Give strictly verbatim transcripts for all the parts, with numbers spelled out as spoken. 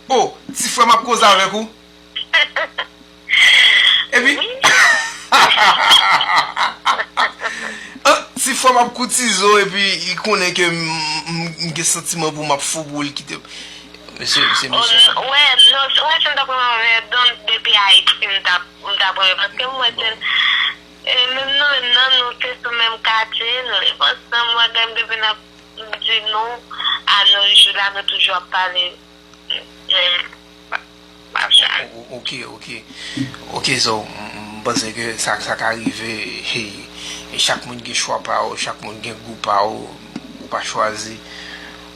Oh, ti frè m ap koze avèk ou. Epi, ah, ti frè m ap koutize w, epi li konnen ke m, m, m gen santiman pou m, m ap fou pou l kite m. Mesye, mesye, mesye. Wè, non, wè, si m t ap renmen avè Don depi Ayiti, m t ap, m t ap renmen, paske m wè ke, e, menm nou menm nan, nou te sou menm katye, nou leve ansanm, wè, gen depi n ap di nou, a nos jours la, nou toujou ap pale. Men, m ap chanje. O- o- Ok, ok. Ok, so, m m panse ke sa, sa ka rive, hey, e chak moun gen chwa pa yo, chak moun gen gou pa yo, ou pa chwazi,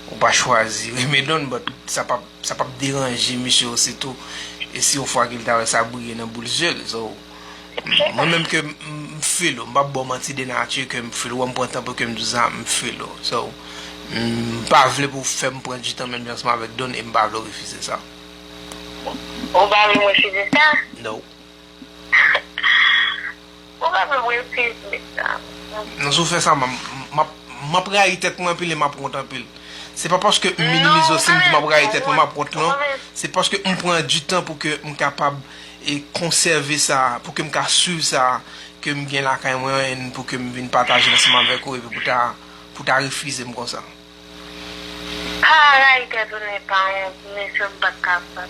ou pa chwazi renmen Don, but sa p ap, sa p ap deranje misye osi tou, e si yon fwa ke l ta wè sa briye nan boul zye l, so, mwen menm ke m, m, m feel ou, m p ap ba w manti de nati ke m feel ou, wè m pran tan pou ke m di sa, m feel ou. So, m pa vle pou w fè m pran ditan menm jan ansanm avèk Don e m pa vle w refize sa. Ou pa vle m refize sa? No. Ou pa vle m refize sa? Non, si w fè sa, m, m, m ap, m ap rayi tèt mwen anpil e m ap wont anpil. Se pa paske m minimize w, si m di m ap rayi tèt mwen, m ap wont, non. Se paske m pran ditan pou ke m kapab e konsève sa, pou ke m ka swiv sa ke m gen lakay mwen, and pou ke m vin pataje l ansanm avèk ou, epi pou ta, pou ta refize m konsa. Ah, rayi tèt ou nèt pa wont, mesye, m pa t kapab.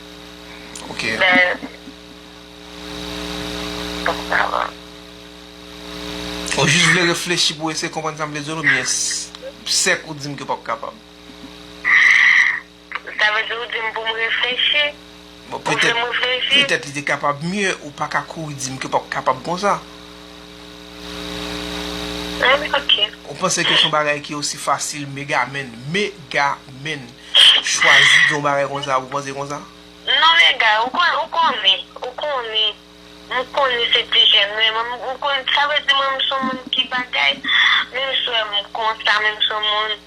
Ok. Bèl. Bon, sa va. Ou jis vle reflechi pou eseye konprann sa m vle di w, oubyen s- sèk ou di m ke w p ap kapab? Sa vle di ou di m pou m reflechi? Bon, ou vle m reflechi? Petèt li te kapab mye, ou pa ka kouri di m ke w p ap kapab konsa. Hmm, ok. Ou panse ke se yon bagay ki osi fasil, mega men, mega men, chwazi di yon bagay konsa, ou panse konsa? Non, mega, ou kon- ou konnen, ou konnen, m konnen se ti jèn mwen, mwen, ou konnen, sa vle di mwen, m se yon moun ki bagay, menm si w wè m konsa, menm si w wè m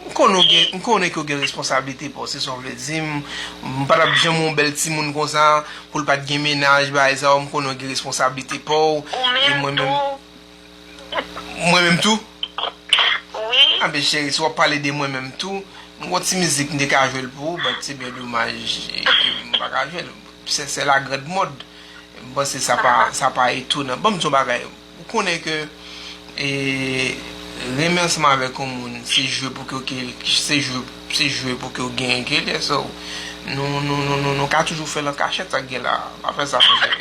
M konnen w gen, m konnen ke w gen responsablite pa w, se sa w vle di m. M pa t ap janm yon bèl timoun konsa, pou l pa t gen mennaj, bagay sa yo, m konnen w gen responsablite pa w. Ou menm tou. Mwen menm tou? Wi. Anben cheri, si w ap pale de mwen menm tou, m gon ti mizik m te ka jwe l pou ou, but se byen domaj ke m pa ka jwe l. Se, se la grande mode. M panse sa pa, sa pa etonan. Ban m di w yon bagay. Ou konnen ke, e, renmen ansanm avèk yon moun, se jwe pou ke w ke, se jwe, se jwe pou ke w genyen ke l ye. So, nou, nou, nou, nou, nou ka toujou fè l an kachèt, sa k gen la. Pa fè sa, monchè.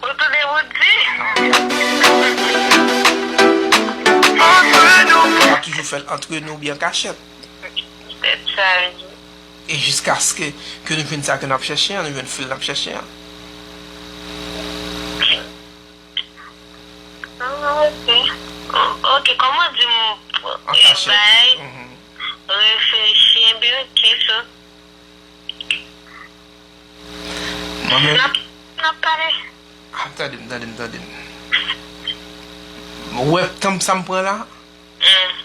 Ou tounen ou di. Nou ka toujou fè l antre nou oubyen an kachèt. Tèt chaje. E jiskaske ke nou jwenn sa ke n ap chèche an, nou jwenn fil n ap chèche an. Ah, ok. Ok, kòman di m, an kachèt, bay, mhm, reflechi, ebyen, ok, so. Mwen menm. N ap, n ap pale. Ah, tande m, tande m, tande m. Ou wè tan m sa m pran la? Mm.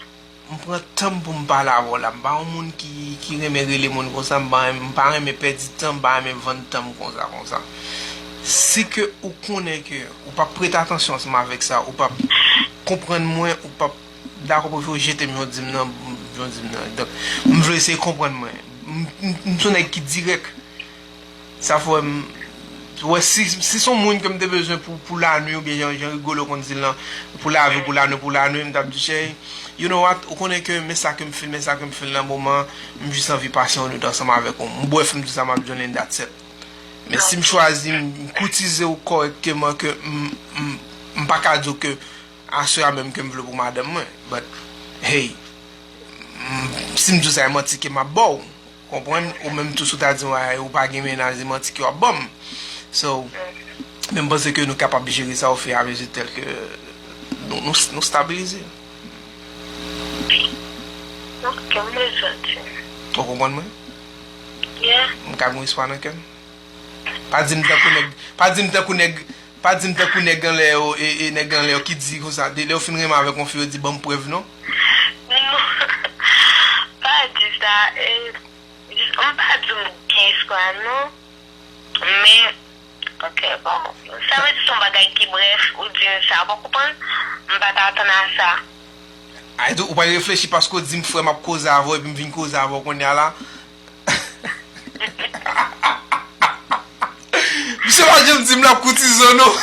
M pran tan m pou m pale avè w la. M pa yon moun ki, ki renmen rele moun konsa. M pa, m pa renmen pèdi tan, m pa renmen vann tan m konsa, konsa. Si ke ou konnen ke ou p ap prete atansyon ansanm avèk sa, ou p ap konprann mwen, ou p ap dakò pou w jete m jan w di m nan, jan w di m nan. Donk, m vle eseye konprann mwen. M, m, m se yon nèg ki dirèk. Sa fè m, wè, si, si se yon moun ke m te bezwen pou, pou lanwi, oubyen jan, jan Rigolo konn di l lan, pou lavi, pou lanwi, pou lanwi, m t ap di, cheri, you know what, ou konnen ke men sa ke m feel, men sa ke m feel nan moman, m jis anvi pase yon nwit ansanm avèk ou. M bwè fè m di sa m ap di w, and that's it. Men si m chwazi, m, m koutize w kòrèkteman, ke m, m, m pa ka di w ke aswè a menm ke m vle w pou madanm mwen. But, hey, m, si m di w sa, e manti ke m ap ba w. Konprann? Ou menm tou, si w ta di m, "Ay, ou pa gen mennaj," se manti ke w ap ban m. So, men m panse ke nou kapab jere sa ofiramezu tèl ke nou, nou, nou stabilize. Ok, m bezwen di. Ou konprann mwen? Yeah. M ka gen espwa nan kè m. Pa di m tankou nèg, pa di m tankou nèg, pa di m tankou nèg anlè yo, e, e nèg anlè yo ki di konsa, de, lè yo fin renmen avèk yon fi, yo di, "Ban m prèv," non? Non. Pa di sa, e, jis, m pa di m gen espwa, non. Men, ok, bon, sa vle di se yon bagay ki brèf, ou di m sa, ou pa konprann? M pa t atann a sa. Ay, ou pa reflechi paske w di m, "Frè, m ap koze avè w," epi m vin koze avè w kounye a la. Di m l ap koutize w non.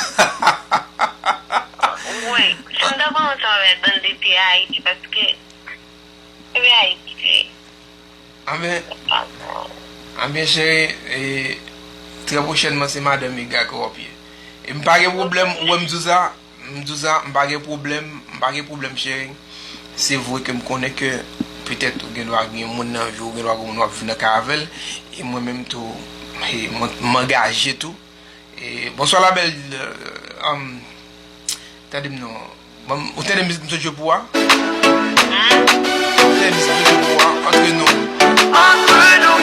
Wi, si m ta konn sa w ap vin depi Ayiti, paske depi Ayiti. Anben, anben cheri, e, trè pwochènman se madanm Iga ke w ap ye. E m pa gen pwoblèm, ou wè m di w sa, m di w sa, m pa gen pwoblèm, m pa gen pwoblèm cheri. Se vre ke m konnen ke petèt ou gen dwa gen yon moun nan vi w, ou gen dwa gen yon moun w ap viv nan kay avè l, e mwen menm tou, e, mwen, m angaje tou. E, bonswa la bèl, um, tande m non. Bon, ou tande mizik m sot jwe pou a? Ou tande mizik m sot jwe pou a? Antre nou. Antre nou.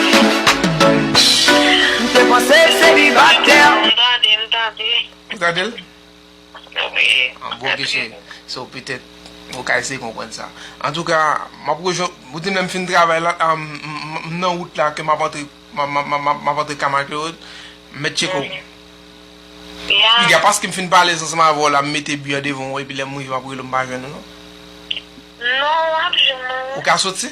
M te panse l selibatè. M tande, m tande. Ou tande l? Wi. Ah, bon, ok, cheri. So, petèt, ou ka eseye konprann sa. Antouka, m ap rejwenn, ou di m lè m fin travay la, ah, m, m, m, m nan wout la, ke m ap antre, m, m, m, m, m ap antre Kamakyo, m mèt tcheke w. Ya. Piga, paske m fin pale ansanm avè w la, m mete bi an devan w, epi lè m rive, m ap rele w, m pa jwenn ou, non. Non, w ap jwenn mwen. Ou ka soti?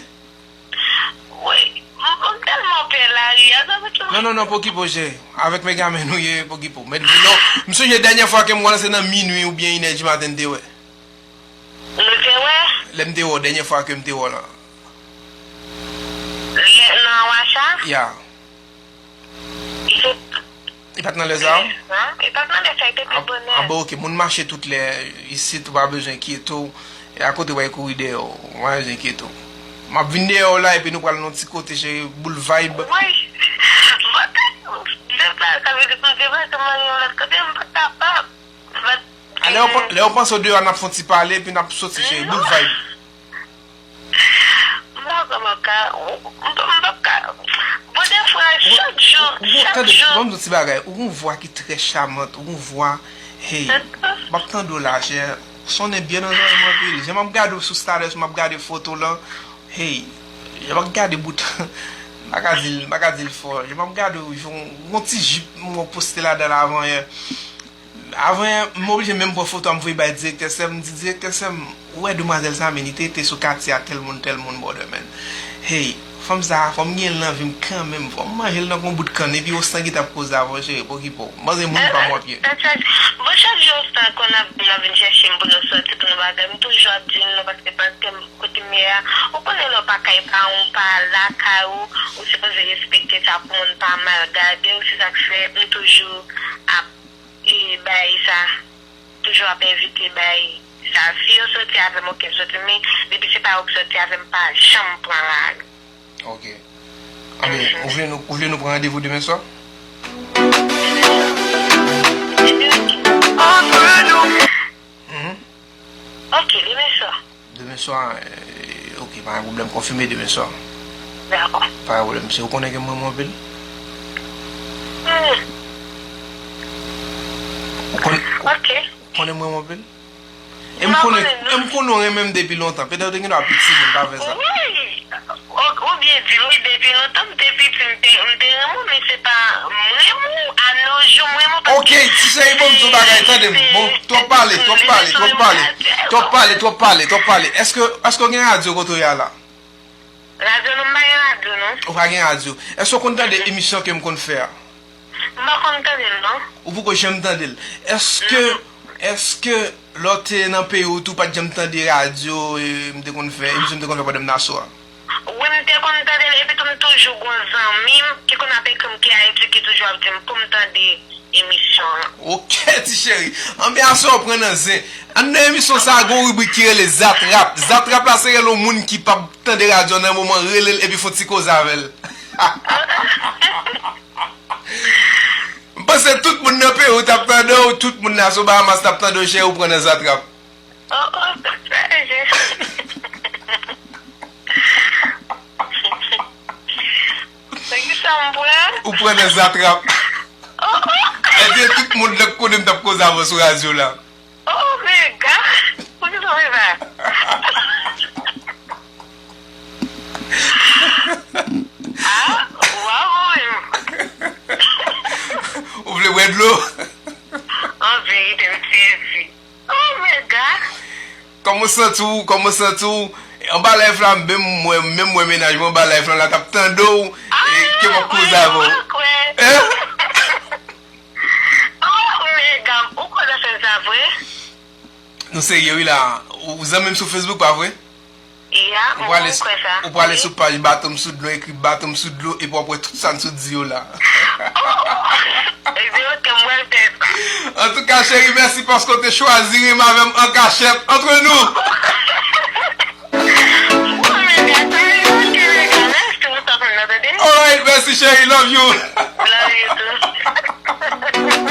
Wi. M, m tèlman pè lari a, sa fè tou. Non, non, non, pokipo, cheri. Avèk Megaman ou ye, pokipo. Men, non, m sonje dènyè fwa ke m wè l, se nan minui oubyen inè di maten m te wè. Nou te wè? Lè m te wè w, dènyè fwa ke m te wè w la. Lè nan Awacha? Ya. Li te Li pa t nan lè sa a? Non, li pa t nan lè sa a, li te pi bonè. Ah, bon, ok. Moun mache tout lè isit, ou pa bezwen enkyete w. E a kote w pral kouri dèyè w, ou pa bezwen enkyete w. M ap vin dèyè w la, epi nou pral nan yon ti kote, cheri, boul vibe. Wi. Mwen te, se sa, sa vle di pou m te prese m al yon lòt kote, m pa t kapab. Mwen te A, lè w pa, lè w panse w deyò a, n ap fè yon ti pale, epi n ap soti, cheri. Boul vibe. M pa kwè m ap ka, m, m, m p ap ka. Bon, defwa, chak jou, ou, ou, chak tande, jou. Ban m di w ti bagay. Ou gon vwa ki trè chamant, ou gon vwa, hey, m ap tande w la, chè. Sonnen byen nan zòrèy mwen anpil. Jan m ap gade w sou status, m ap gade foto w lan, hey, jan m ap gade bout, m pa ka di l, m pa ka di l fò. Jan m ap gade w, yon, yon ti jip mwen poste ladan l avan yè. Avan, m oblije menm pran foto a, m voye bay direktè Sèm, m di, "Direktè Sèm, ou wè demwazèl sa, men li te rete sou katye a, tèl moun, tèl moun, brother, man. Hey, fanm sa, fò m gen l nan vi m kanmenm, fò m manje l tankou yon bout kann, epi ostan ki t ap koze avè w, cheri, pokipo. M panse moun pa m w ap ye." Bon, chak jou ostan konn ap, ap vin chèche m pou nou sòti, pou nou bagay, m toujou ap di l non, paske, paske kote m ye a, ou konnen lè w pa kay pa w, ou pa lakay ou, ou sipoze respekte sa pou moun pa mal gade w, se sa k fè m toujou ap e bay sa, toujou ap envite bay sa. Si yo soti avè m, oke, m soti, men depi se pa yo k soti avè m, m pa janm pran lari. Ok. Anben, ou vle nou, ou vle nou pran randevou demen swa? Antre nou. Mhm. Ok, demen swa. Demen swa, eh, ok, pa gen pwoblèm, konfime demen swa. Dakò. Pa gen pwoblèm, se ou konnen ke m renmen w anpil. Hmm. Ou konn-, ok. Ou konnen m renmen w anpil? E m konnen, e m konnen w renmen m depi lontan. Petèt ou te gen dwa piti, men m pa vle sa. Wi. Ou, ou byen di l, wi, depi lontan m te piti, m te, m te renmen w, men se pa m renmen w, a nos jours, m renmen w paske. Ok, ti cheri, ban m di w bagay, tande m. Bon, twòp pale, twòp pale, twòp pale. Twòp pale, twòp pale, twòp pale. Èske, èske w gen radyo kote w ye a la? Radyo non, m pa gen radyo, non. Ou pa gen radyo. Èske w konn tande emisyon ke m konn fè a? M pa konn tande l, non. Ou poko janm tande l. Èske, èske lè w te nan peyi w tou, ou pa t janm tande radyo, e, m te konn fè, emisyon m te konn fè pandan m nan Nassau a? Wi, m te konn tande l, epi tou m toujou gon zanmi m ki konn ap ekri m ki Ayiti, ki toujou ap di m pou m tande emisyon an. Ok, ti cheri. Anben aswè w pran nan zen. Anndan emisyon sa a, gon ribrik ki rele Zatrap. Zatrap la se rele yon moun ki p ap tande radyo nan moman, rele l epi fè yon ti koze avè l. M panse tout moun nan peyi w t ap tande w, tout moun nan sou Bahamas t ap tande w, cheri, ou pran nan Zatrap. Oh, oh, sa, sa, je- Nan ki sa m pran? Ou pran nan Zatrap. Oh, oh. Èske tout moun nan konnen m t ap koze avè w sou radyo la? Oh, men gad, pou ki sa w fè sa? Ah, waw, mwen menm. Ou vle bwè dlo? An verite, m sezi. Oh, men gad. Kòman w santi w? Kòman w santi w? Anba live la, menm mwen, menm mwen mennaj mwen anba live la, l ap tande w, e, ke m ap koze avè w. Hein? Oh, Sa vre? Nou serye wi la. Ou zanmi m sou Facebook, pa vre? Ya, ou prale, ou prale sou paj Bato m sou dlo, ekri Bato m sou dlo, epi w ap wè tout sa n sot di yo la. Ebyen, oke, m pral fè sa. Antouka, cheri, mèsi paske w te chwazi renmen avè m an kachèt, antre nou. Bon, men gata, oke, men gata, mèsi, ou tap nan tande. Alright, mèsi, cheri, love you. Love you too.